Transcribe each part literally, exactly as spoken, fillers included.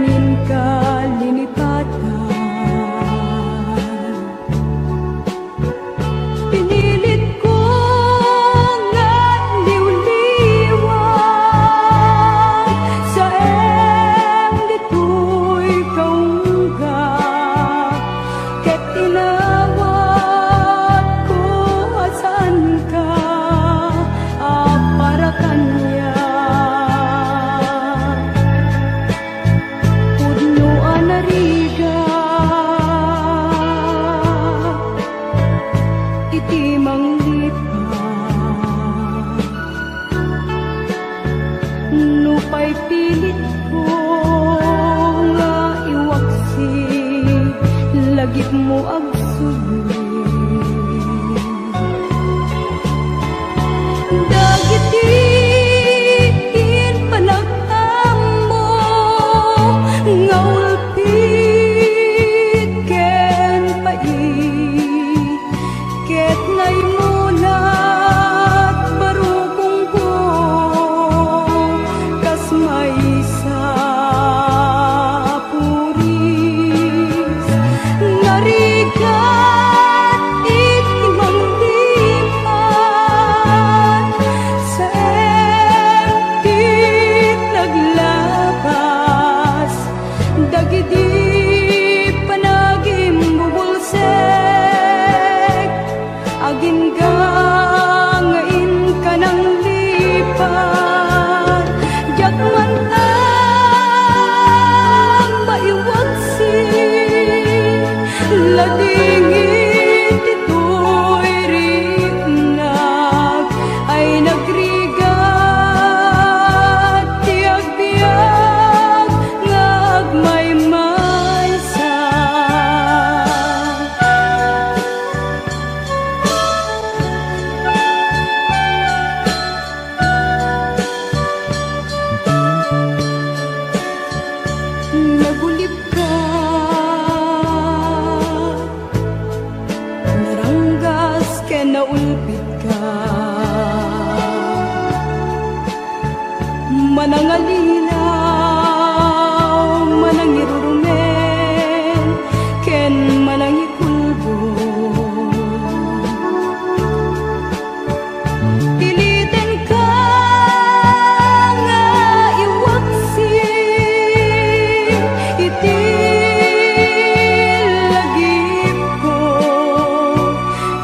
Inka linipatan. Pinilit ko nga liwliwan, saem ditoy kaungga, ket inawat ko a saanka a para kaniak. Pudno a narigat iti manglipat. Nupay pilit ko nga iwaksi, lagipmo agsubli. Dagiti impanag-ammo nga ulpit ken pait, ket naimulat barukongko kas maysa a puris. Narigat iti manglipat, saem ti naglabas dagidi panagimbubulsek. Agingga nga inka nanglipat, diak man a maiwaksi. Ladingit ditoy riknak, ay nagrigat ti agbiag nga agmaymaysa. Nagulipka, naranggas ken naulpitka. Manangalilaw, manangirurumen, ken manangikulbong. Pilitenka nga iwaksi iti lagipko,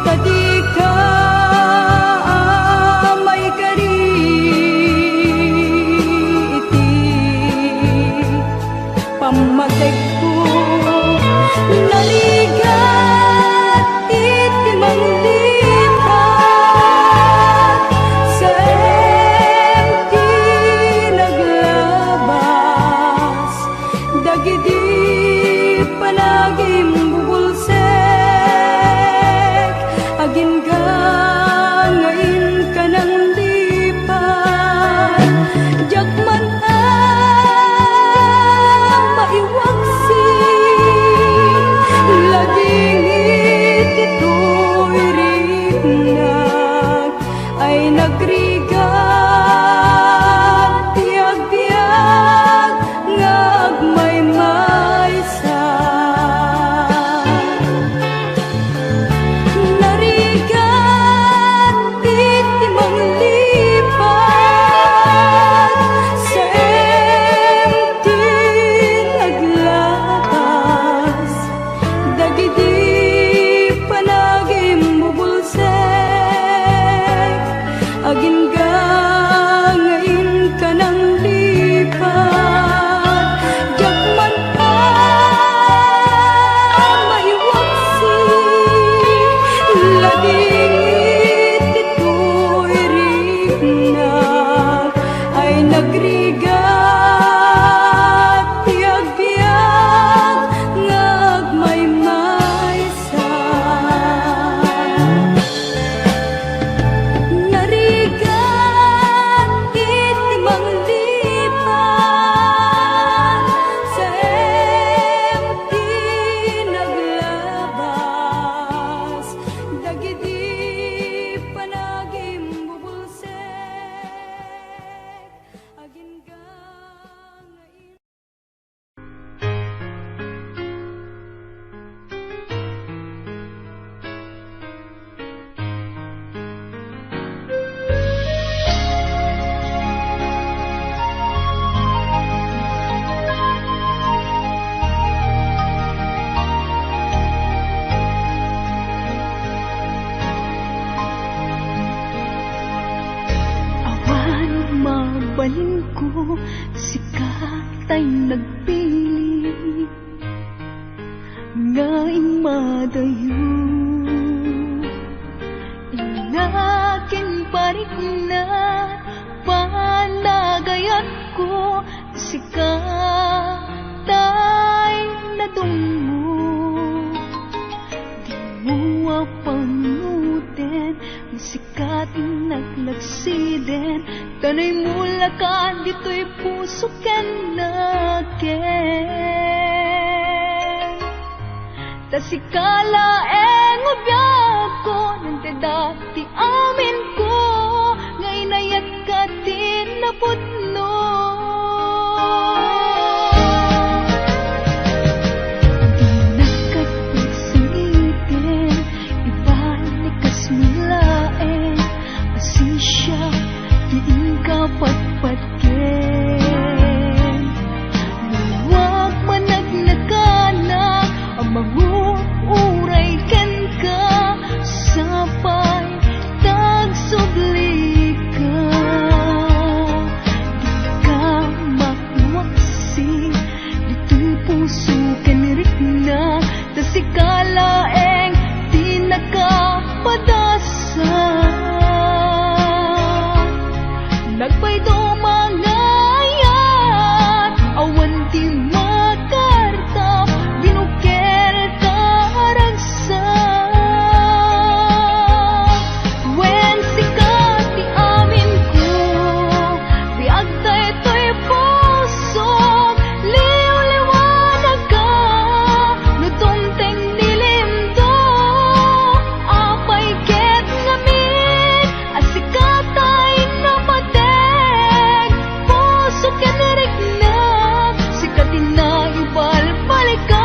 ta dika a maikari iti pammategko. Narigat iti manglipat, saem ti naglabas dagidi panagimbubulsek. Agingga nga inka nanglipat, diak man a maiwaksi. nagpili nga immadayo. Innakin parikna panagayatko, sika tay nadungmo. Dimo a pangnguten, sika ti naglagsiden, ta naimulaka ditoy puso ken nakem. Ta sika laeng a biagko, nantedda ti aminko, nga inayatka ti napudno. Dinakkat pagsangiten, ibalikas mo laeng, asensya, ti inka patpatgen. Luag managnakanak a manguray kenka, sapay tagsublika. Dika maiwaksi ditoy puso ken rikna, ta sika laeng ti nakapadasa. Nagpayduma nga ayat, awan ti makartap, binukel ta a ragsak. Wen sika ti aminko, biag daytoy pusok, liwliwanagka, no dumteng ni Lindo, apay ket ngamin, a sika tay napateg, puso ken riknak, sika ti naibalbalikas.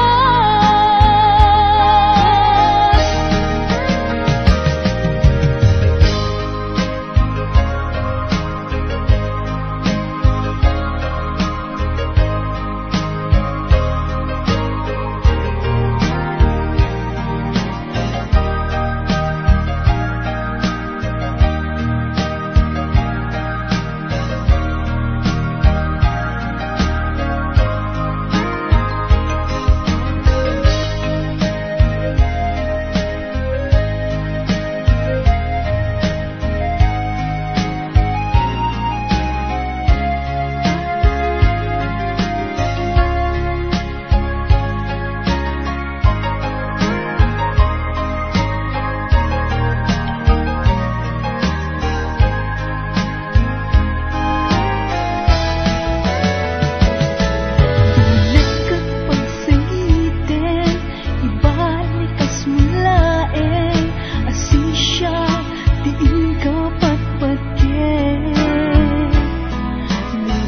Ibalikas mo laeng, asensya, ti inka patpatgen.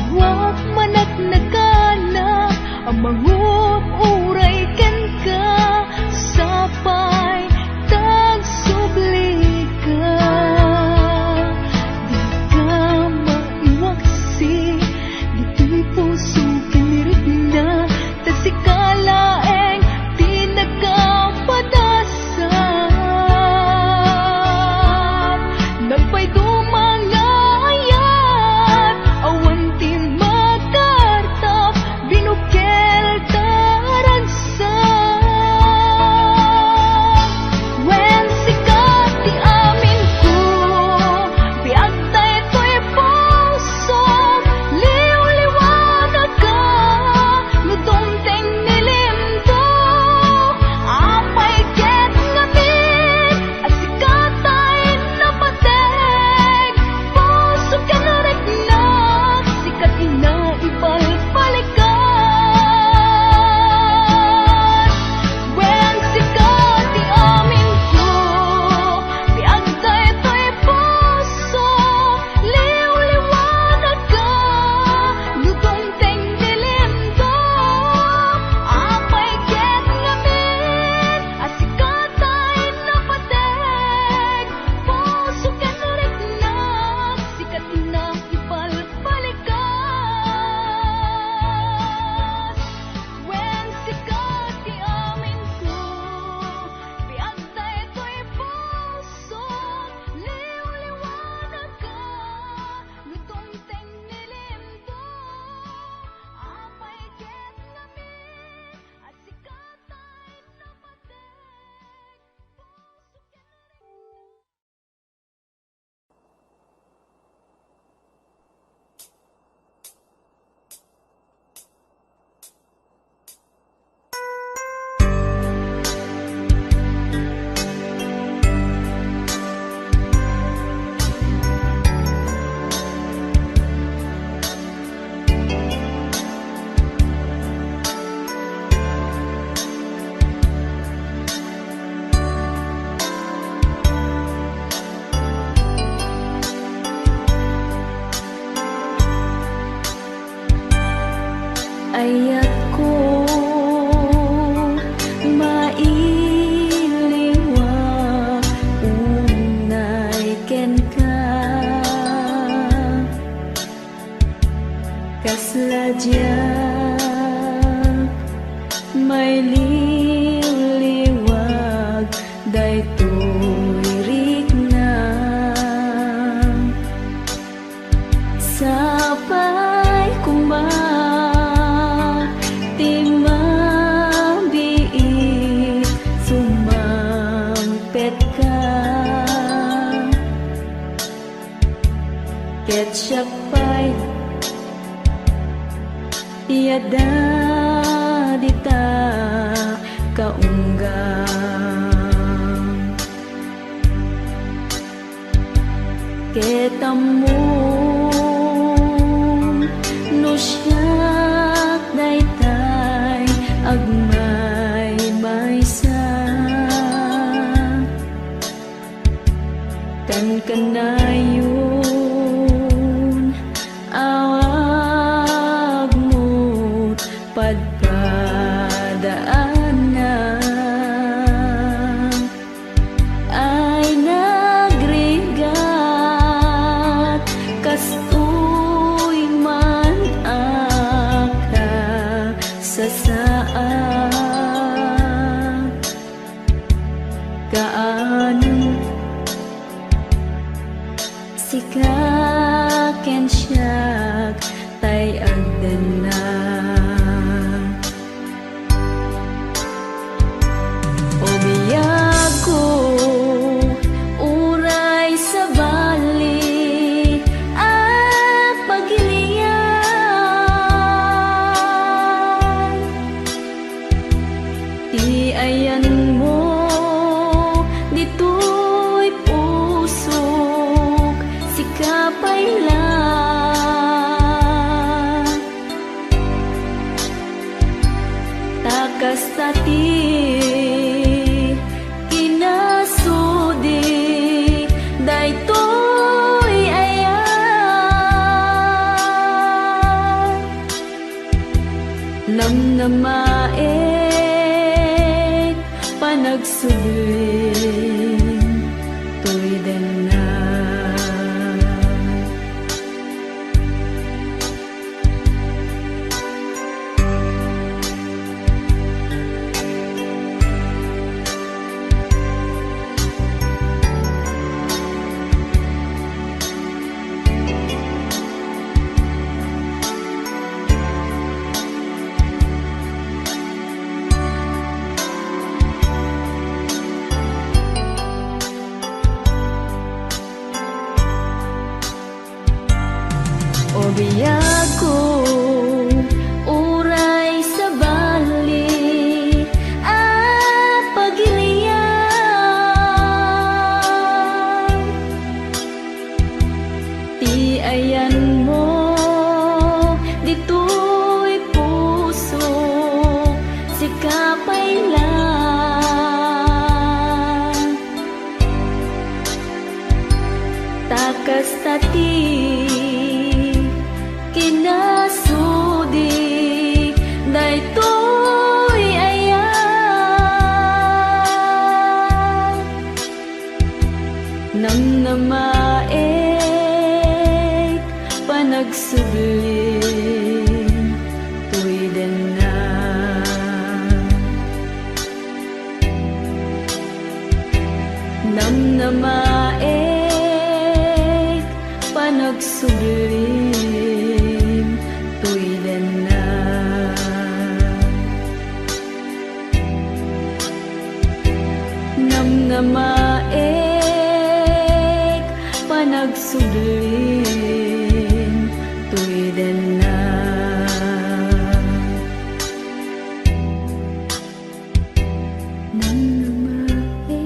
Luag managnakanak a manguray kenka, sapay tagsublika. Dika maiwaksi ditoy puso ken rikna, ta sika laeng ti nakapadasat. Nagpayduma nga ayat, awan ti makartap, binukel Ayatko, mailiwak unay kenka. Kasla diak mailiwliwag daytoy rikna. Sapay koma ti mabiit sumangpetka. Ket siak pay ti adda dita kaunggan. Ket ammom no siak daytay agmaymaysa. Kankanayon, awagmo padpadaanna. Ay nagrigat, kastoy man a kasasaad. Kaano sika ken siak tay agdenna? O biagko, uray sabali a pagilian. Ti ayanmo ditoy pusok, sika pay la. Ta kasta ti kinasudi daytoy ayat. Namnamaek, panagsubling, tuydenna. O biagko, uray sabali a pagilian. Ti ayanmo ditoy pusok, sika pay la. Ta kasta ti kinasudi daytoy ayat. Namnamaek, panagsubling, tuydenna. Namnamaek, panagsubling, tuydenna. Namnamaek, panagsubling, tuydenna. Namnamaek.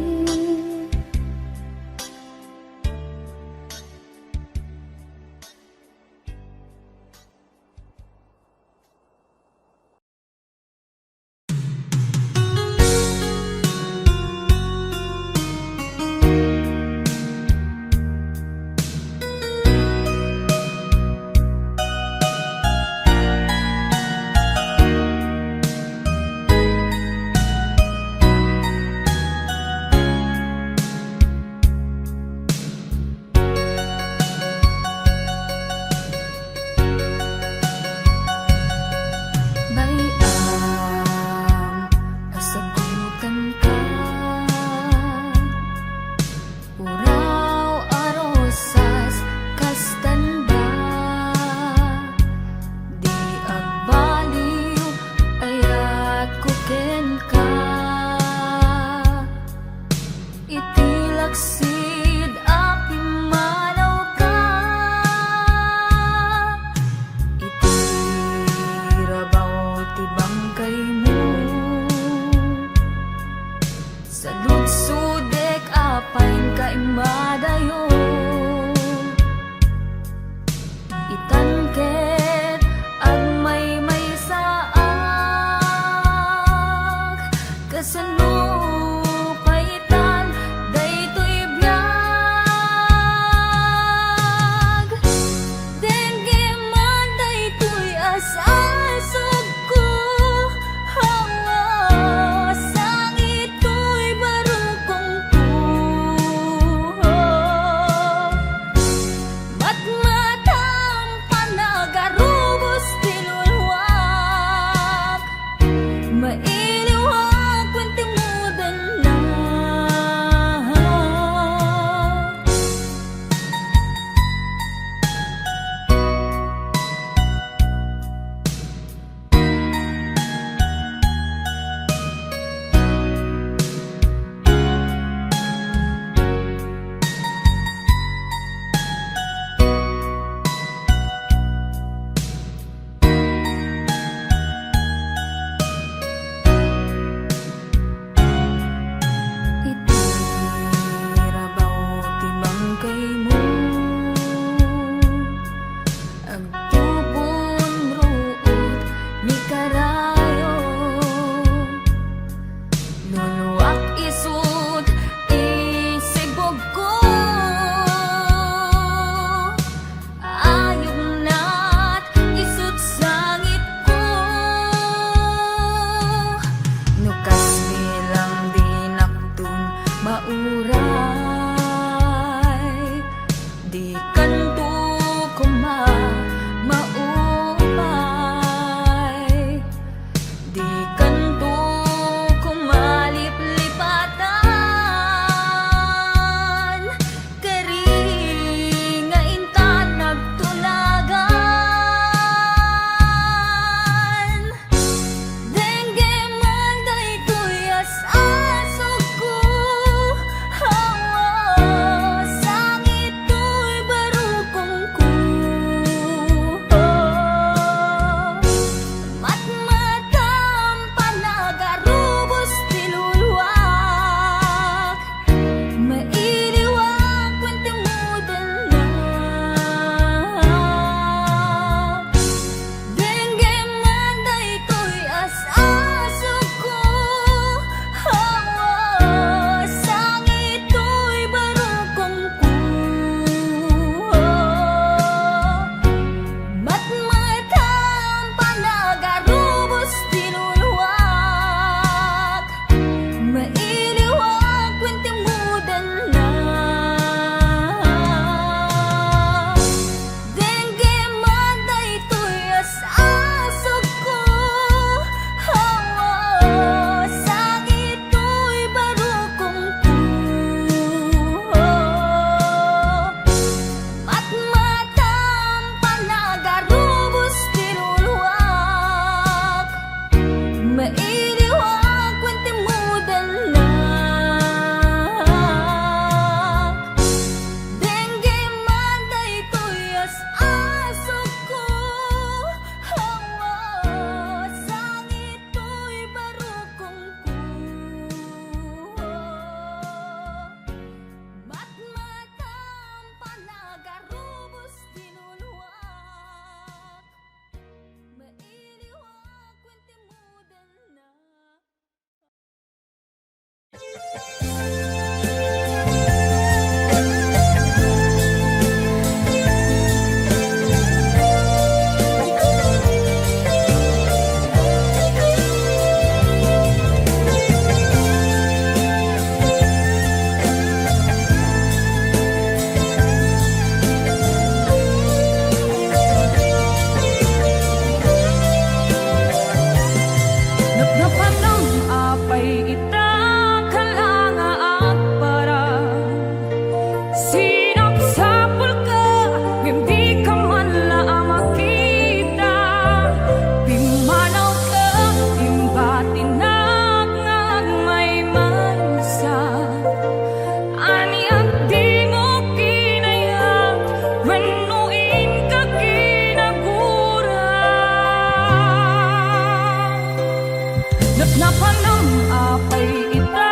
Napanam apay ita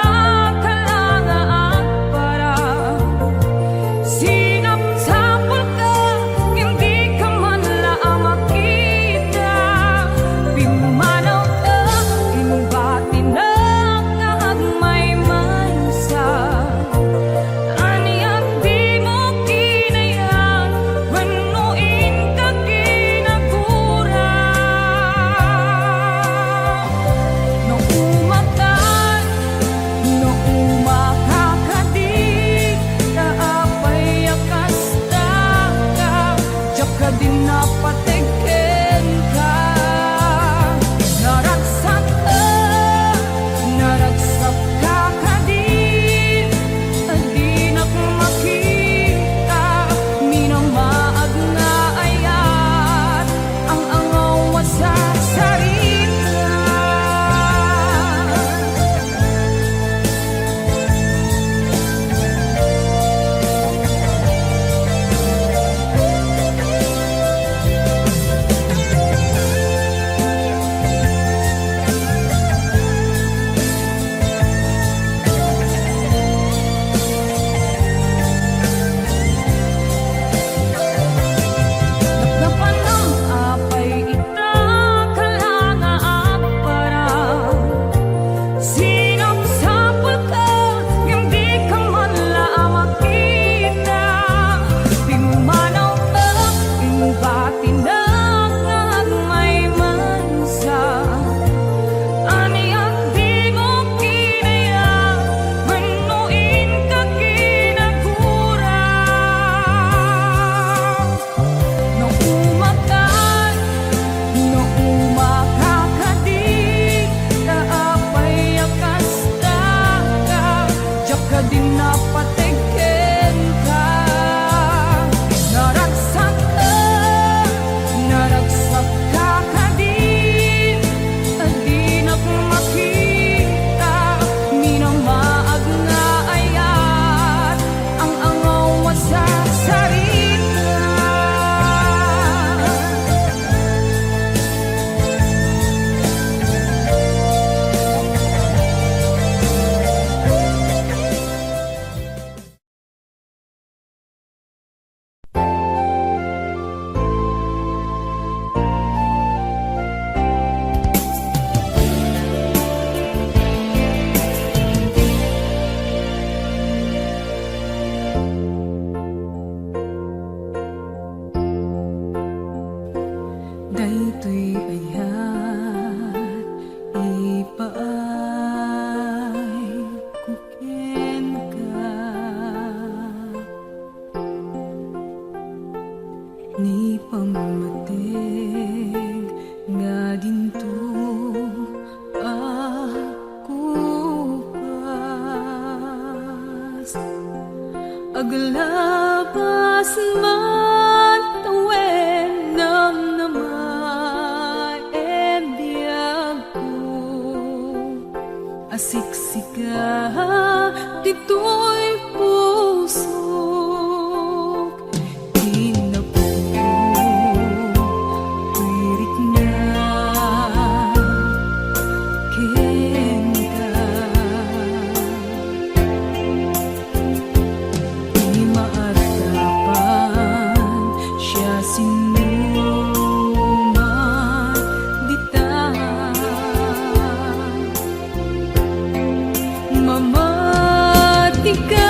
kalanga agpara. Sinapsapulka, ngem dika man la a makita. Pimmanawka, imbatinak nga agmaymaysa. Ania dimo kinayat wenno inka kinagura? No umakan, no umaka kadi, ta apay a kasta ka, diak kadi napateg kenka. Naragsak ka, naragsak ka kadi, dinak makita, minamaag nga ayat, ang angaw a sasarita. Napnapanam apay ita kalanga agpara. Sinapsapulka, ngem dika man la a makita. Pimmanawka, imbatinak nga agmaymaysa. Ania dimo kinayat wenno inka kinagura? No umakan, no umaka kadi, ta apay a kasta ka, diak kadi napateg kenka. Naragsak ka, naragsak ka kadi, dinak makita, minamaag nga ayat, ang angaw a sasarita. Daytoy ayat ipaayko kenka. Ni pammateg nga dinto agkupas, aglabas man tawen namnama, e biagko. Asiksika ditoy pusok, kinapudno toy rikna kenka. Ti maaddapan siasinoman dita. Mamatika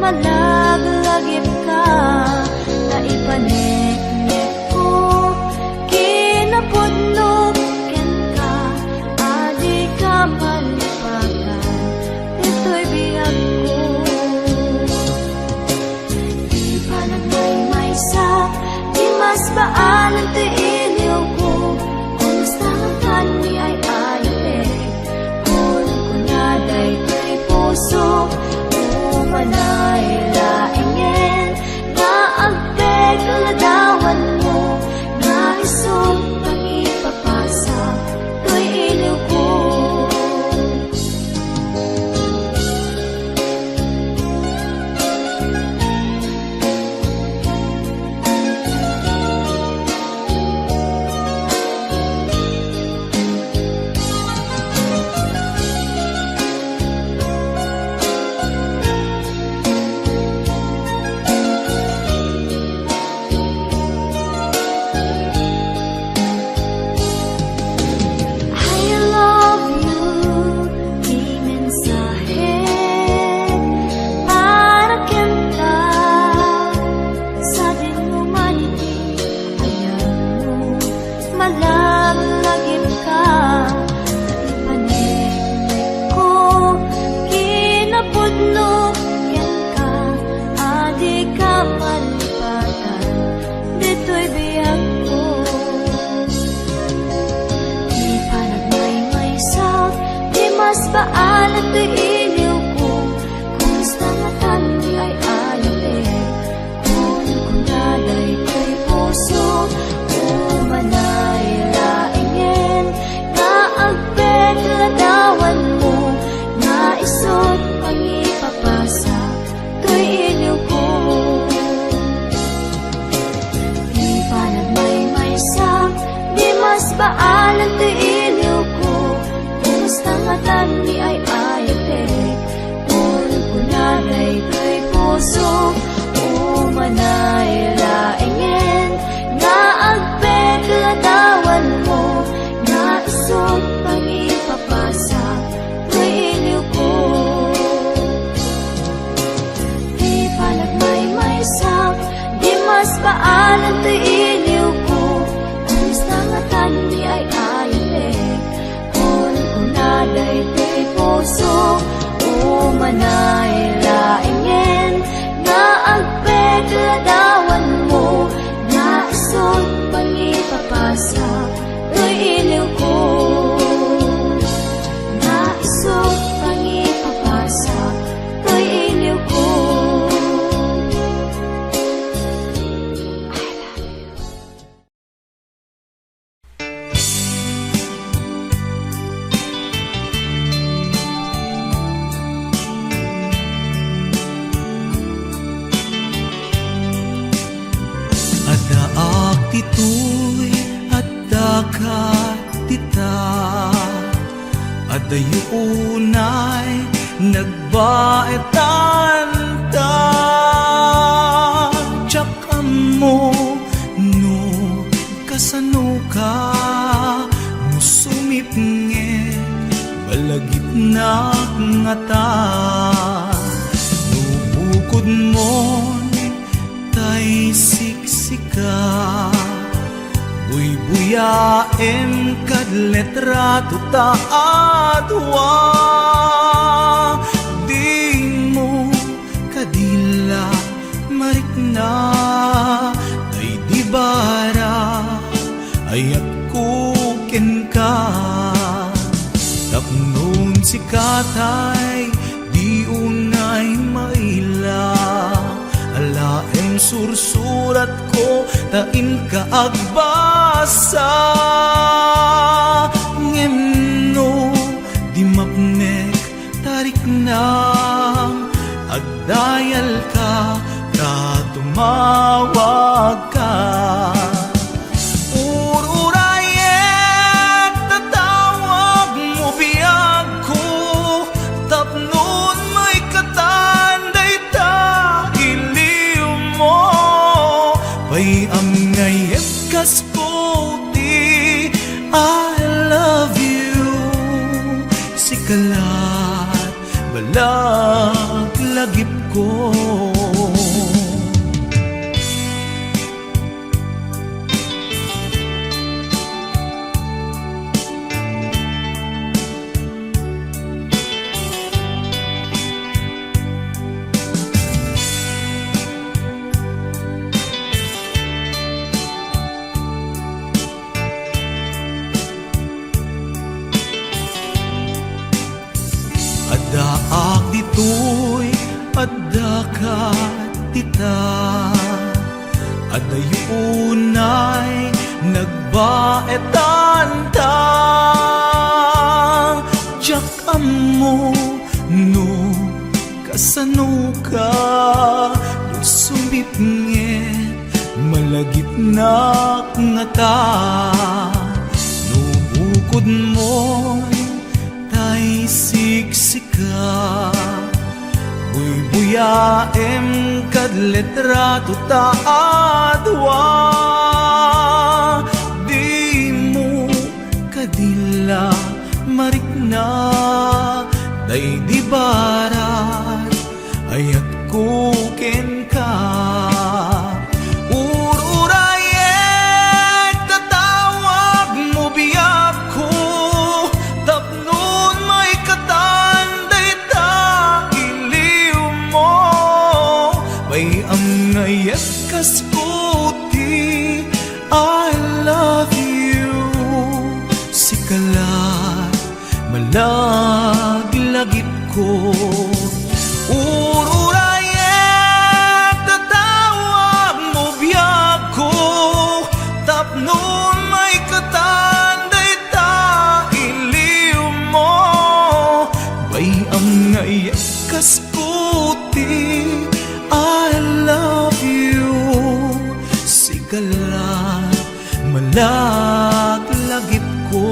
Malaglagipka, naipaneknekko, kinapudno kenka, adika malipakan, ditoy biagko. Di panagmaymaysa, di masbaanan ti iliwko, kumusta ngatan ni ay-ayatek? Kunkunada daytoy puso, umanay laengen, nga agpekladawatmo, nga isut' pangipapasak toy iliwko. I love you, di mensahe para kenka. Sadino man iti ayatmo, malaglagipka, ipaneknekko, kinapudno kenka, adika malipatan ditoy biagko. Di panagmaymaysa, di masbaanan ti iliwko, kumusta ngatan ni ay-ayatek? Kunkunada daytoy puso, umanay laengen, nga agpekladawatmo, nga isut' pangipapasak toy iliwko. Di panagmaymaysa, di masbaanan ti iliwko, kumusta ngatan ni ay-ayatek? Kunkunada daytoy puso, umanay laengen, nga agpekladawatmo, nga isut' pangipapasak toy iliwko. Di panagmaymaysa, di masbaanan ti iliwko, kumusta ngatan ni ay-ayatek? Kunkunada daytoy puso, umanay laengen, nga agpekladawatmo, nga isut' pangipapasak toy iliwko. Nga isut' pangipapasak toy iliwko. Addaak ditoy, addaka dita. Adayo unay nagbaetanta. Diak ammo no kasanoka, no sumipnget balagipnak ngata, no bukodmon tay siksika. Buybuyaem kad litrato ta adua. Dimo kadi la marikna, tay di bara ayatko kenka. Tapno sika tay di unay maila, alaem sursuratko ta inka agbasa. Ngem no di mapnek ta riknam, agdayalka ta tumawagka. Ur-urayek ta tawagmo biagko, tapno unay katan dayta iliwmo. Pay-am nga ibkasko ti I love you, sika la balak lagipko. ko. Addaak ditoy, addaka dita. Adayo unay nagbaetanta. Diak ammo no kasanoka, no sumipnget, malagipnak ngata. No bukodmo tay siksika, buybuyaem kad litrato ta a dua. Dimo kadi la marikna, daydi barat ayatko kenka. Ururayek ta tawagmo biagko, tapnon maikatan dayta iliwmo. Bay-am nga iyat kas kuti, I love you. Sika la malaglagipko. Ururayek ta tawagmo biagko, tapnon maikatan dayta iliwmo. Bay-am nga iyat kas kuti, I love you. Sika la malaglagipko.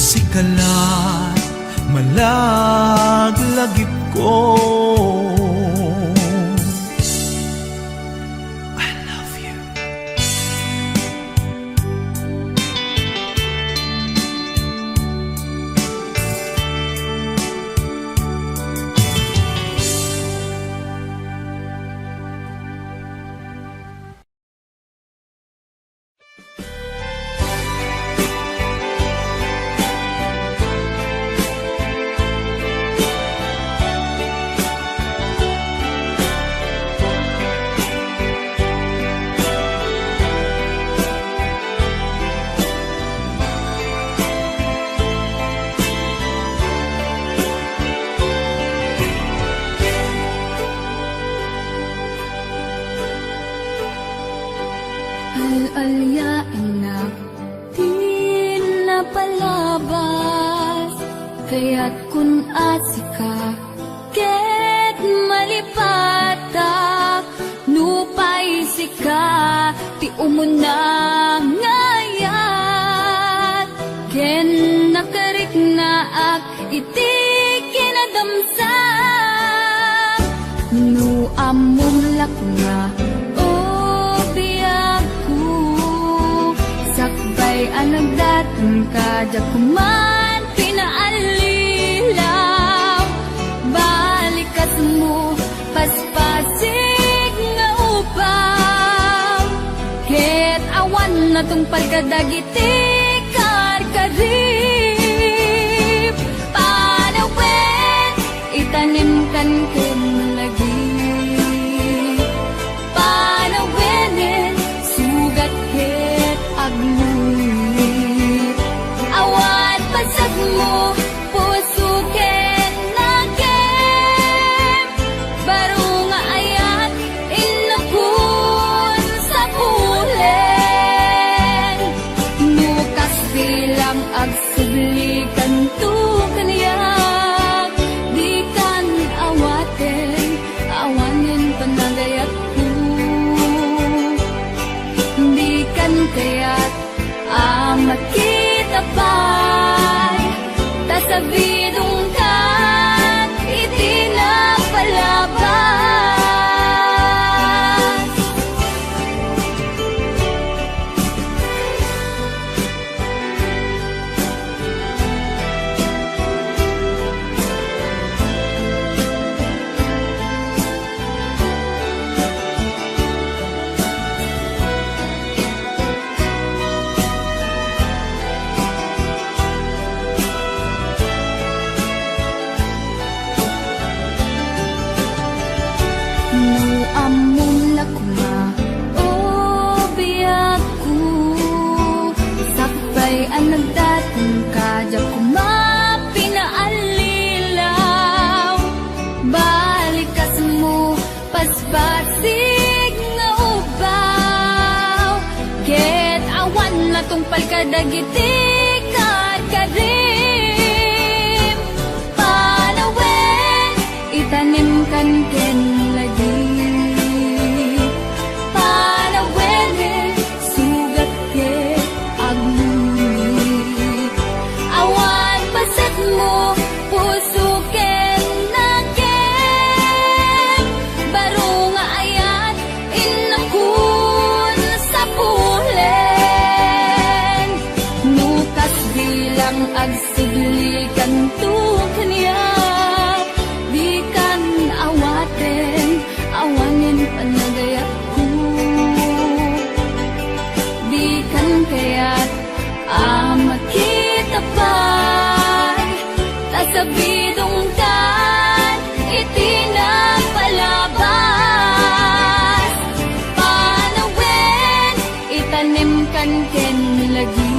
Sika la malaglagipko. I love you. Al-aliaennak ti napalabas, kayatkon a sika ket malipatak. Nupay sika ti umuna nga ayat ken nakariknaak iti kinadamsak. No ammom lakna, o biagko, sakbay a nagdatonka, diak man pinaallilaw. Balikasmo, paspasig nga upaw, ket awan natungpal kadagiti karkarib. Panawen, itanemkan ken lagip. Panawenen, sugat ket agluit. Awan pasekmo, puso ken nakem. Baro nga ayat, innokon sapulen. No kas bilang ag- Sublikanto kaniak, dikan awaten, awanen panagayatko. Dikan kayat a makita pay, ta sabidongkan iti napalabas. Nagdaton ka, diak koma pinaallilaw. Balikas mo, pasbasig nga ubbaw. Ket awan natungpal kadagiti karkarim. Panawen, itanimkan ken lagi. Panawenen, sugat ket agmamati. Awan paset mo, puso ken nakem. Baro nga ayat, innakon sapulen. No kas bilang agsubli kanto kaniak, dikan awaten, awanen panagayatko. Dikan kayat a makita pay, ta sabidongkan iti napalabas. Panawen, itanimkan ken lagi.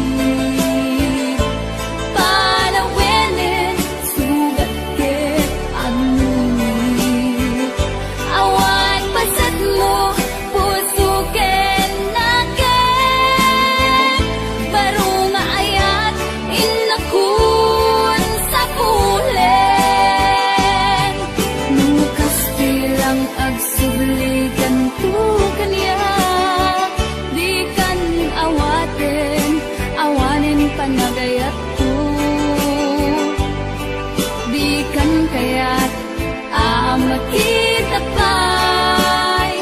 Panawenen, sugat ket agmamati. Awan paset mo, puso ken nakem. Baro nga ayat, innakon sapulen. No kas bilang agsubli kanto kaniak, dikan awaten, awanen panagayatko. Dikan kayat a makita pay,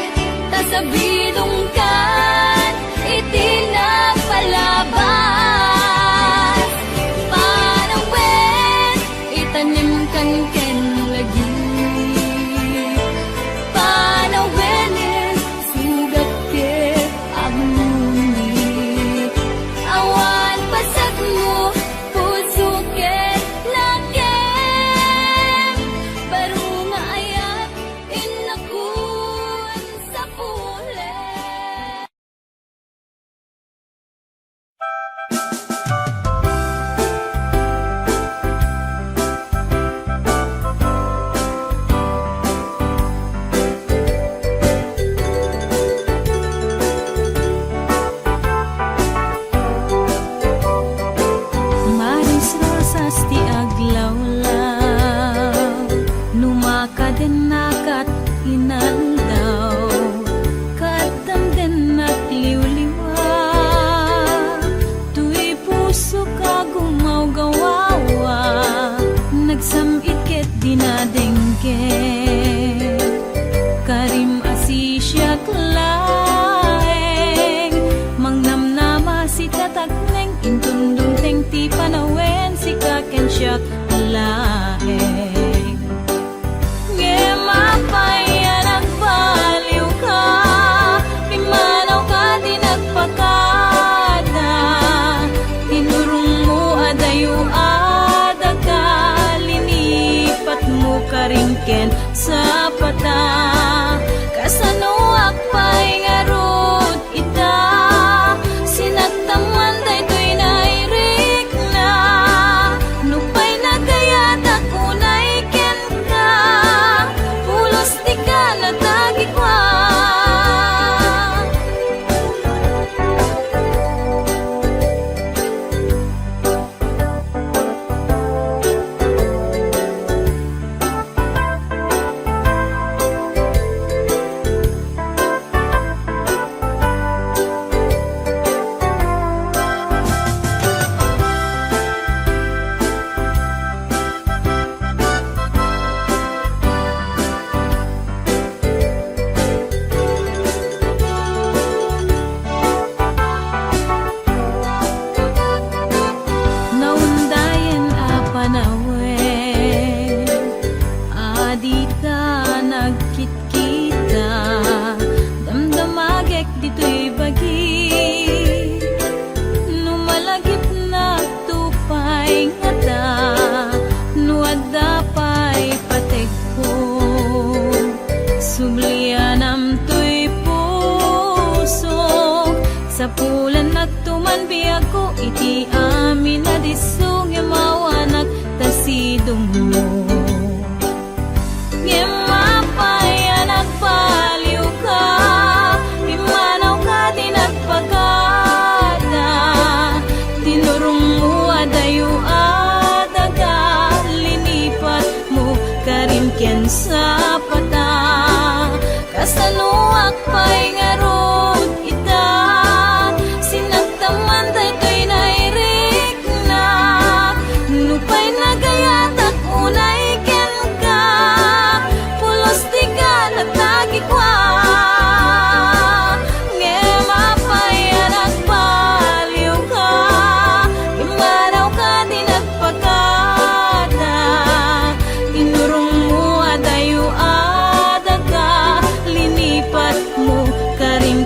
ta sabidongkan iti napalabas. Panawen, itanimkan ken lagi. Panawenen, sugat ket agmamati. Awan paset mo, puso ket nakem. Baro nga ayat, innakon sapulen. Maris Rosas ti aglawlaw, no makadennakat inaldaw, ket damdennak liwliwa. Toy pusok a gumawgawawa, nagsam-it ket dinadengngeg. Karim a sisiak laeng, mangnamnama, sitatakneng, inton dumteng ti panawen, sika ken siak laeng. Ngem apay a nagbaliwka? Pimmanawka ti nagpakada. Tinurongmo a dayo a daga, linipatmo karim ken sapata. Kasanoak pay ngarud ita, sinaktam man daytoy nairikna. Nupay nagayatak unay kenka, pulos ti kanatagikua. Naundayen a panawen a dita nagkitkita, damdamagek ditoy bagi. No malagipnakto pay ngata, no adda pay pategko, sublianam toy pusok, sapulannakto man biagko iti amin. Isu ngem awanak ta sidongmo. Ngem apay a nagbaliwka, immanawka ti nagpakada. Tinurongmo a dayo a daga, linipatmo karim ken sapata. Kasanoak pay ngarud ita, sinagtamman daytoy nairikna. Nupay nagayatak unay kenka, pulos ti ganat a kikua. Ngem apay a nagbaliwka, immanawka ti nagpakada. Tinurongmo a dayo a daga, linipatmo karim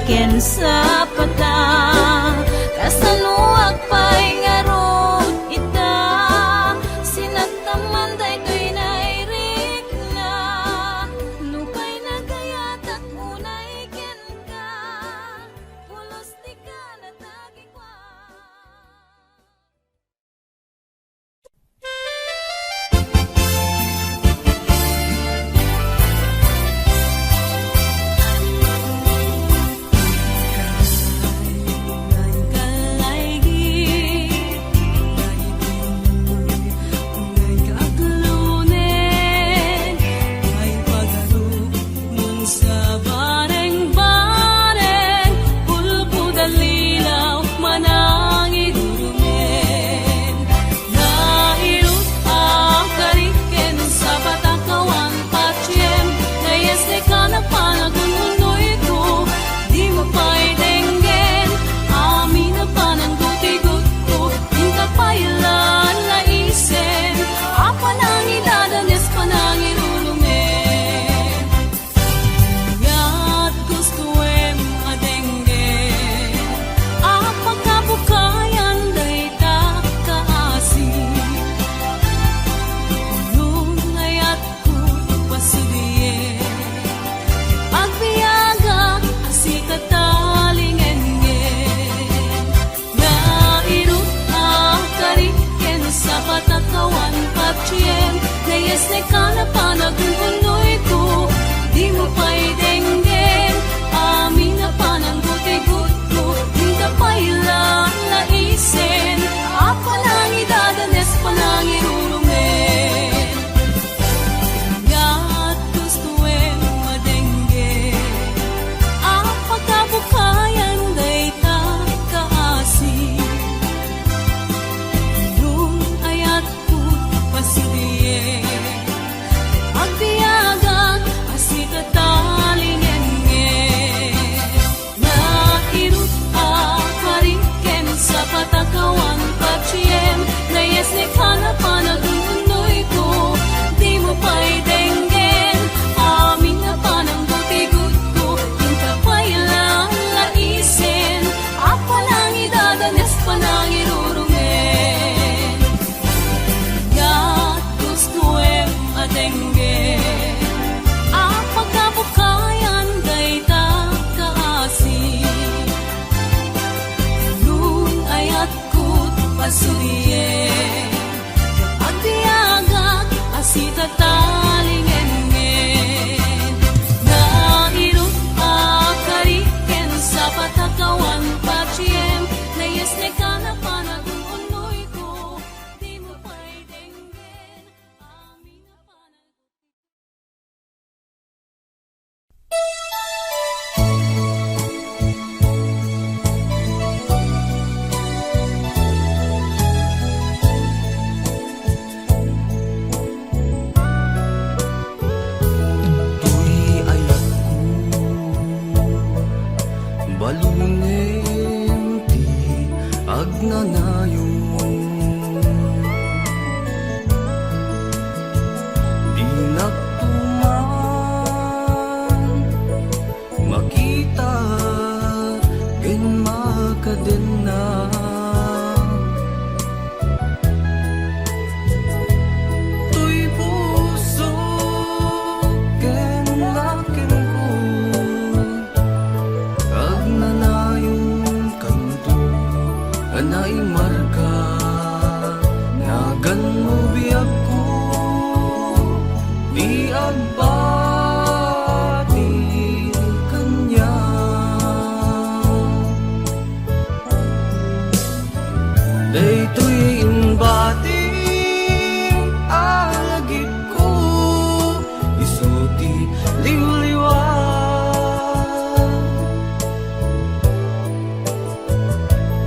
Liwliwa,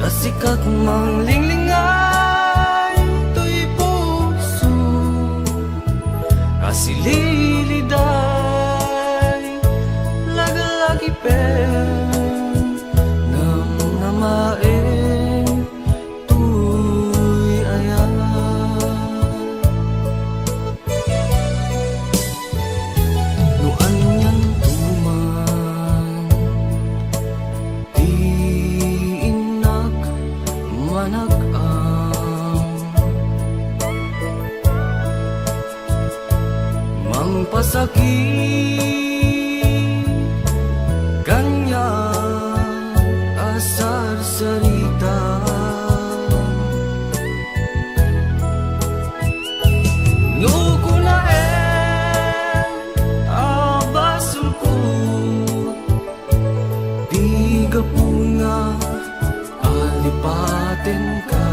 ta sika manglinglingaw toy puso a sililiday, laglagipen namnamaen toy ayat. No anianto man ti innak manag-am, mangpasakit kaniak a sarsarita. No kunaen a basolko, ti gapuna a lipatenka.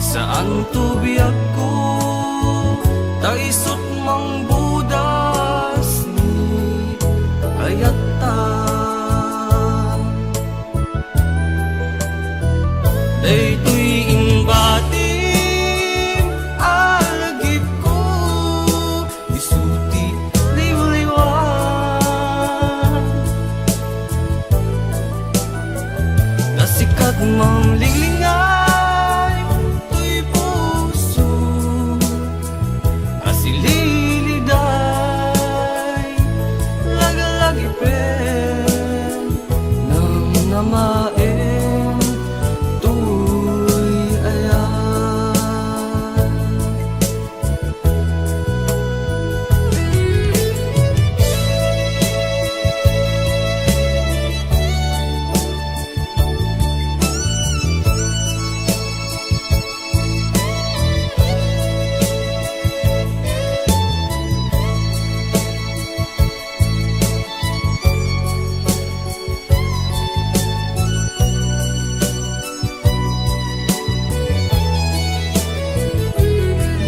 Saanto biagko, ta isut' mangbudas ni ayatta. Daytoy imbatim a lagipko, isu ti liwliwa. Ta sika manglinglingaw toy puso a sililiday, laglagipen namnamaen toy ayat.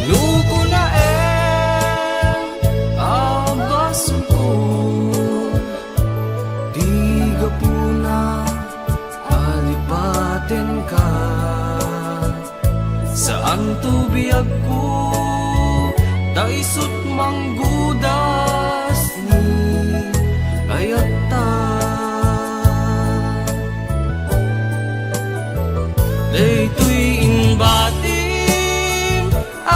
No kunaen a basolko, ti gapuna a lipatenka. Saanto biagko, ta isut' mangbudas ni ayatta. Daytoy imbatim a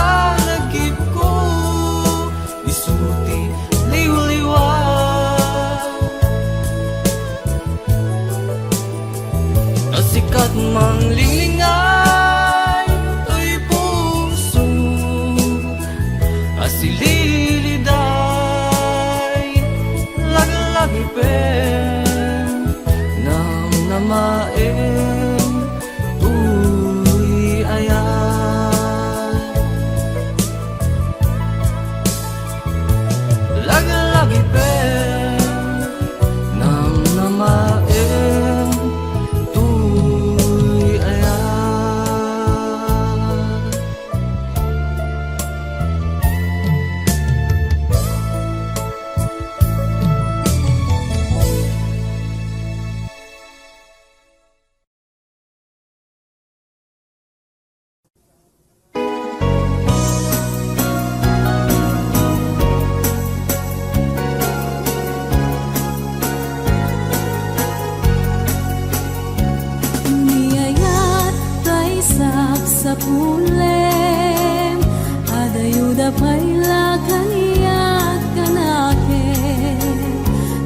lagipko, isu ti liwliwa. Ta sika manglinglingaw toy puso a sililiday, laglagipen namnamaen toy ayat. Laglagipen namnamaen toy ayat. Ni ayat tay sapsapulem, adayuda pay la kaniak kanakem.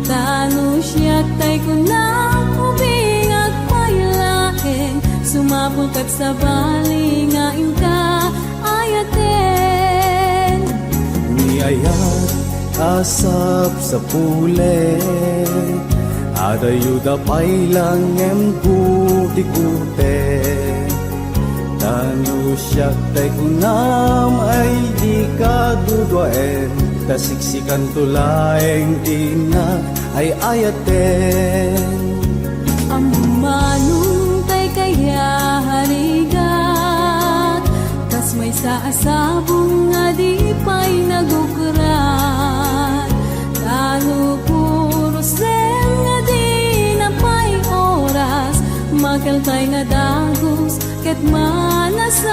Ta no siak tay kunam, ubingak pay laeng, sumapul ket sabali nga inka ayaten. Ni ayat a sapsapulek, adayuda pay la ngem gutigutek. Ta no siak tay kunam ay dika duduaen, ta siksikanto laeng ti innak ay ayaten. Ammom manen tay kayaharigat, kas maysa a sabong a di pay nagugra. ket manasanas.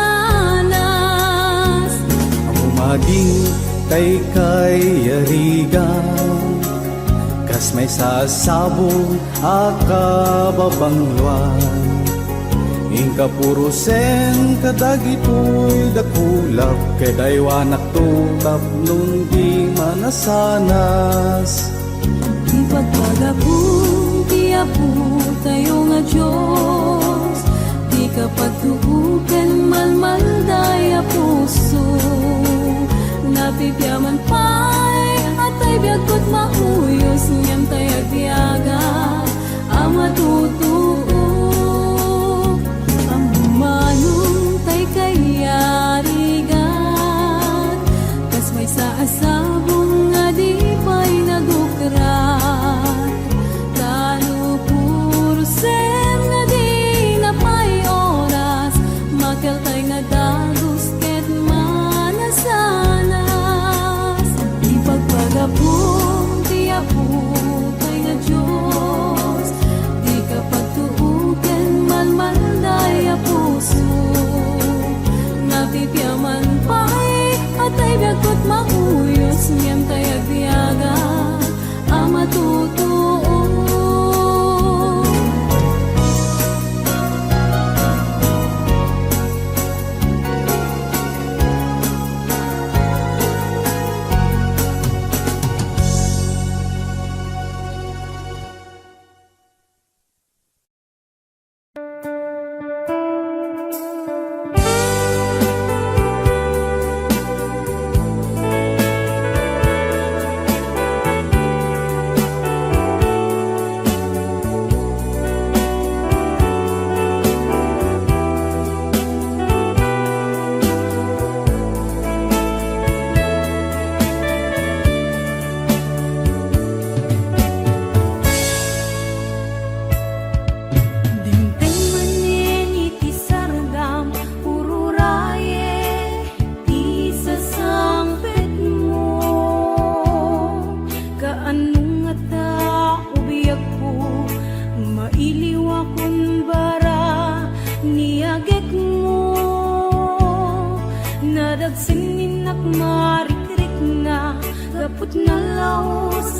Umading tay kayarigan, kas maysa a sabong a kababangloan. Inka purosen kadagitoy dakulak, ket aywanakto tapno di manasanas. Ipagpagapom ti Apotayo nga Dios, dika pagtuoken malmalday a puso. Napipiaman pay a tay biag ket mauyos, ngem tay agbiaga a matutuok. Ammanon tay kayarigan, kas maysa a sabong nga di pay nagukrat. Tano purosen nga dina pay oras, makel tay nga dagus ket manasanas. Ipagpagapom ti Apo tay nga Dios, dika pagtuoken malmalday a puso. Napipiaman pay a tay biag ket mauyos, ngem tay agbiaga a matutuo. Dimteng manen iti sardam, ururaye ti sasangpetmo. Kaano ngata, o biagko, mailiwakon bara ni agekmo? Nadagsen ni innak marikrikna, gapu ta nalaus